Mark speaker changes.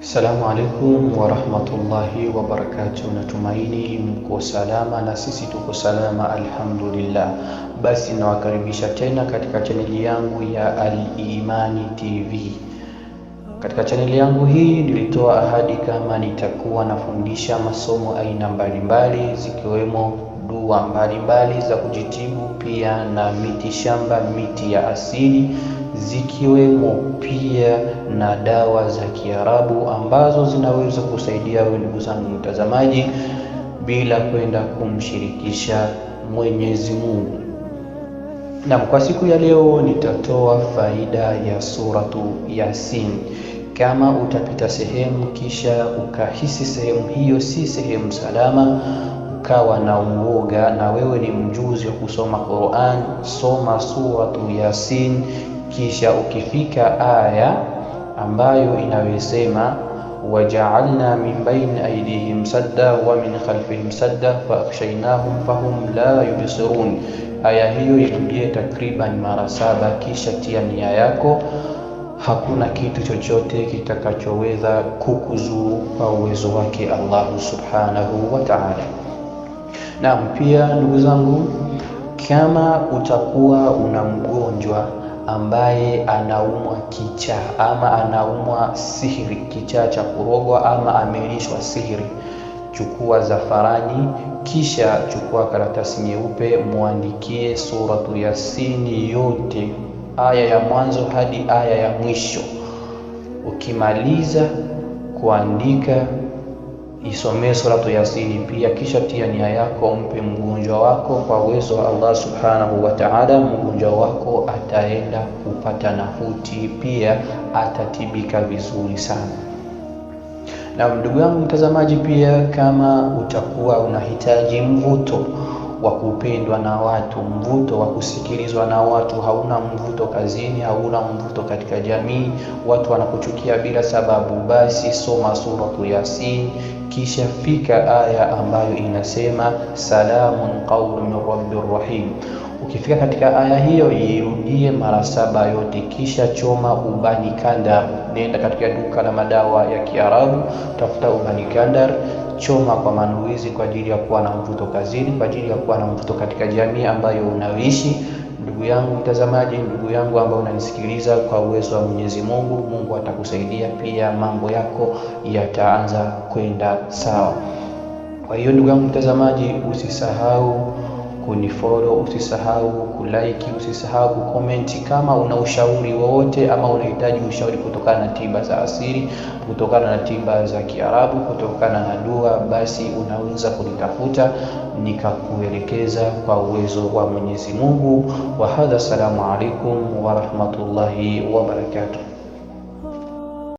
Speaker 1: Assalamu alaikum warahmatullahi wabarakatuh. Natumaini mko salama na sisi tuko salama, alhamdulillah. Basi nawakaribisha tena katika chaneli yangu ya Al-Imani TV. Katika chaneli yangu hii nilitoa ahadi kama nitakuwa nafundisha masomo aina mbalimbali zikiwemo dua mbalimbali za kujitibu, pia na miti shamba, miti ya asili, zikiwemo pia na dawa za Kiarabu ambazo zinaweza kusaidia wewe ndugu zangu mtazamaji, bila kwenda kumshirikisha Mwenyezi Mungu. Na kwa siku ya leo nitatoa faida ya suratu Yasin. Kama utapita sehemu kisha ukahisi sehemu hiyo si sehemu salama, ukawa na uoga, na wewe ni mjuzi wa kusoma Qur'an, soma suratu Yasin, kisha ukifika aya ambayo inayosema waja'alna min baini aydihim sadda wa min khalfihim sadda faakhshaynahum fahum la yubsirun. Aya hiyo irudie takriban mara 7, kisha tia nia yako. Hakuna kitu chochote kitakachoweza kukuzuru kwa uwezo wake Allahu subhanahu wa ta'ala. Naam, pia ndugu zangu, kama utakuwa una mgonjwa ambaye anaumwa kichaa ama anaumwa sihiri, kichaa cha kurogwa ama amelishwa sihiri, chukua zafarani, kisha chukua karatasi nyeupe, muandikie suratu Yasini yote, aya ya mwanzo hadi aya ya mwisho. Ukimaliza kuandika, isomee suratu Yasini pia, kisha tia nia yako, mpe mgonjwa wako. Kwa uwezo wa Allah subhanahu wa ta'ala, mgonjwa wako ataenda kupata nafuti, pia atatibika vizuri sana. Na ndugu yangu mtazamaji, pia kama utakuwa unahitaji mvuto wa kupendwa na watu, mvuto wa kusikilizwa na watu, hauna mvuto kazini, hauna mvuto katika jamii, watu wanakuchukia bila sababu, basi soma suratu Yasin, kisha fika aya ambayo inasema salamun qawlun min rabbir rahim. Ukifika katika aya hiyo irudie mara 7 yote, kisha choma ubani kandar. Nenda katika duka la madawa ya Kiarabu, tafuta ubani kandar, choma kwa manuizi, kwa ajili ya kuwa na mvuto kazini, kwa ajili ya kuwa na mvuto katika jamii ambayo unaoishi. Ndugu yangu mtazamaji, ndugu yangu ambaye unanisikiliza, kwa uwezo wa Mwenyezi Mungu, Mungu atakusaidia pia, mambo yako yataanza kwenda sawa. Kwa hiyo ndugu yangu mtazamaji, usisahau kunifollow, usisahau kulike, usisahau kucomment kama una ushauri wowote ama unahitaji ushauri kutokana na tiba za asili, kutokana na tiba za Kiarabu, kutokana na dua, basi unaweza kunitafuta nikakuelekeza kwa uwezo wa Mwenyezi Mungu. Wa hadha, salamu alaikum wa rahmatullahi wa barakatuh.